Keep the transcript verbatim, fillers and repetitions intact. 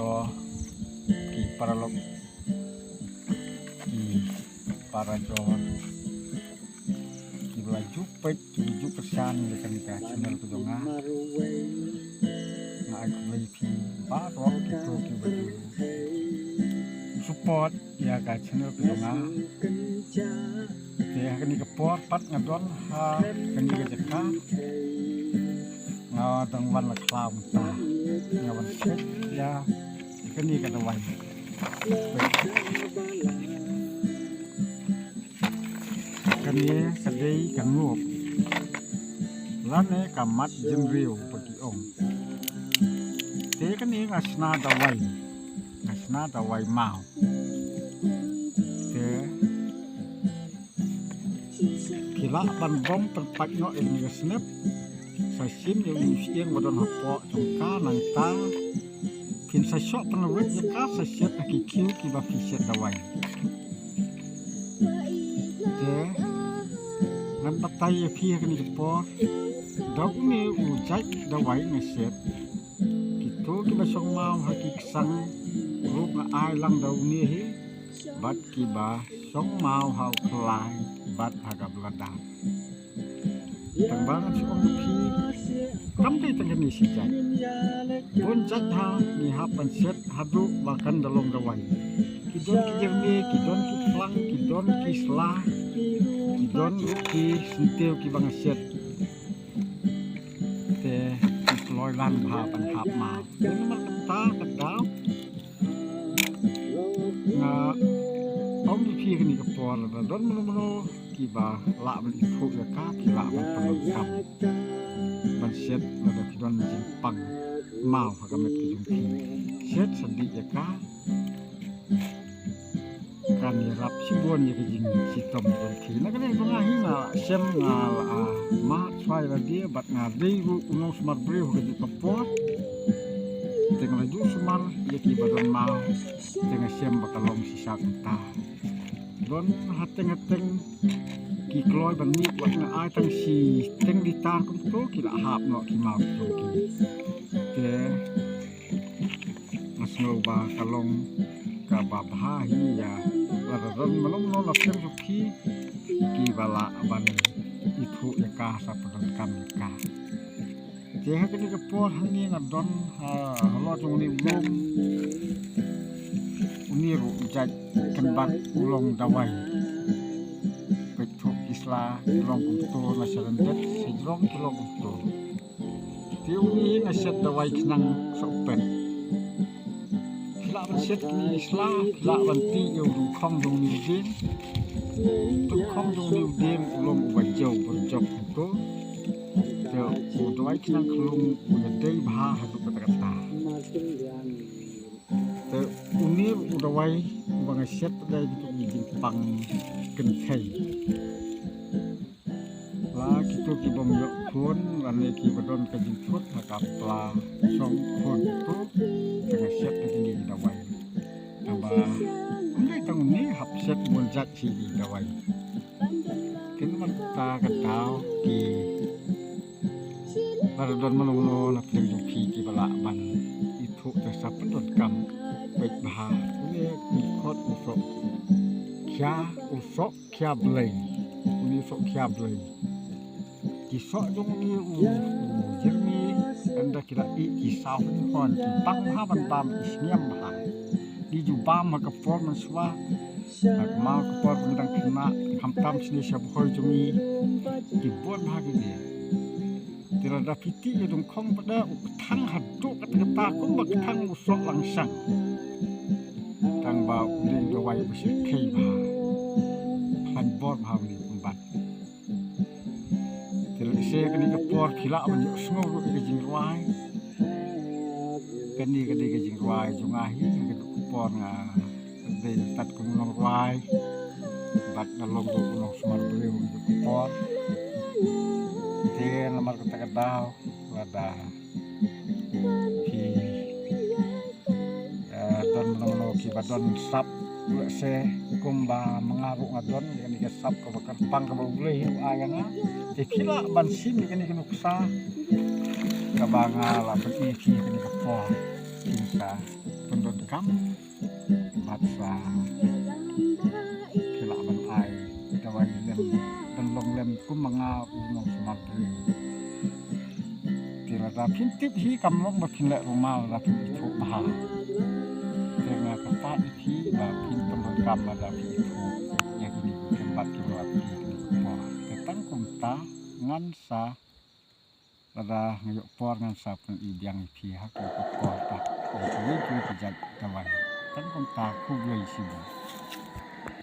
Ki paralok, ki para jor, ki ba la ju peit, ki ba ju kyrshan ïa kane ka channel ka jong nga. Nga ai khublei ïa phi baroh kito ki ba ju support ïa ka channel ka jong nga. Te ha kane ka por pat nga don ha kane ka jaka, nga dang wan la khlaw mynta, nga wan shet ïa kane ka dawai. Kane ka dei ka ngup lane ka mat jynriew ba ki ong. Te kane nga shna dawai, nga shna dawai maw. Te phi lah ban bom pynpait noh ïa kane ka snep. Sa shim ïa une u shyieng ba don hapoh jong ka, nangta phin sa shoh pynlwet ïa ka, sa shet ha ki khiew ki ba phi shet dawai. Te ngan batai ïa phi ha kane ka por, da une u jait dawai nga shet. Kito ki ba shong maw ha ki ksang ruh nga ai lang da une hi, bad ki ba shong maw ha u khlai bad ha ka bladar. Tang ba ngan shu ong ïa phi, kam dei tang kane shi jait, bun jait ha ngi hap ban shet haduh ba kan da long dawai. Ki don ki jyrmi, ki don ki phlang, ki don ki sla, ki don ruh ki syntiew ki ba nga shet. Te ki kloi lang bha ban hap maw. Te namar kata ka daw nga ong ïa phi ha kane ka por, lada don mano mano ki ba lah ban ithuh ïa ka, phi lah ban pyndonkam ban shet, lada phi don jingpang maw ha ka met ka jong phi. Shet sa dih ïa ka, kan ïarap shibun ïa ka jingshitom jong phi. Na kane ka jong nga hi nga shem, nga la, ah, mad shuwa ïa lade bad nga dei ruh u nongsumar briew ha kajuh ka por. Te nga la ju sumar ïa ki ba don maw, te nga shem ba ka long shisha kumta. Don hateng hateng ki kloi ban mih, wat nga ai tang shiteng litar kumto, ki la hap noh ki maw ki jong ki. Te nga sngew ba ka long kaba bha hi ïa lada don mano mano na pdeng jong phi ki ba lah ban ithuh ïa ka, sa pyndonkam ïa ka. Te ha kane ka por hangne nga don ha halor jong une u lum, une ruh u jait kynbat u long dawai. Peit, thoh ki sla ki long kumto, na sha lyndet sha jrong ki long kumto. Te une hi nga shet dawai khnang sohpet. Phi lah ban shet kine ki sla, phi lah ban tih ïa u dungkhong jong une u dieng. Dungkhong jong une u dieng u long uba jew byrjop kumto. Te u dawai khnang khlung u ïadei bha haduh katta katta. Te une u dawai uba nga shet, dei kito ki jingpang kynthei. La kito ki bym ïoh khun lane ki ba don ka jingthut ha ka pla shong khun, to te nga shet da kine ki dawai. Tangba ym dei tang une, hap shet bun jait shi ki dawai. Te namar kata ka daw ki lada don mano mano na pdeng jong phi ki ba lah ban ithuh te sa pyndonkam. Peit bha, une ki khot u soh khia, u soh khia blei. Une u soh khia blei. Ki soh jong une u, u jyrmi, ynda ki la ih ki saw hynhon, ki bang bha ban bam, ki sngem bha. Ki ju bam ha ka por mynshuwa, ha ka maw ka por ba dang khynnah, khamtam shane sha Bhoi jong ngi, ki bun bha kine. Te lada phi tih ïa u dungkhong pat, u kthang haduh katta katta kumba kthang u soh langshang. Tangba u dei u dawai uba shyrkhei bha. Khlaiñ bor bha une u kynbat. Te lehse kane ka por phi lah ban ïohsngew ruh ïa ka jingrwai. Kane ka dei ka jingrwai jong nga hi, ha kajuh ka por nga dei tad kum u nongrwai bad nga long ruh u nongsumar briew ha kajuh ka por. Te namar kata ka daw, lada phi, eh, don mano mano ki ba don sap, lehse kumba ma nga ruh nga don ïa kane ka sap kaba kyrpang kaba U Blei hi u ai ïa nga. Te phi lah ban shim ïa kane ka nuksa kaba nga la pyni ïa phi ha kane ka por, phin sa pyn Kam bad sa phi lah ban ai dawai lem, ban long lem kum ma nga u nongsumar briew. Te lada phin tip hi kam long ba phin leh rumal, lada phin ithuh bha. Te nga kyrpad ïa phi ba phin pyndonkam lada phi ithuh ïa kine ki kyrpad ki ba la phi kine ki por. Te tang kumta ngan sa, lada nga ïoh por ngan sa pyni biang ïa phi ha kine ki por ta, ïa kine ki, ki jait dawai. Tang kumta khublei shibun.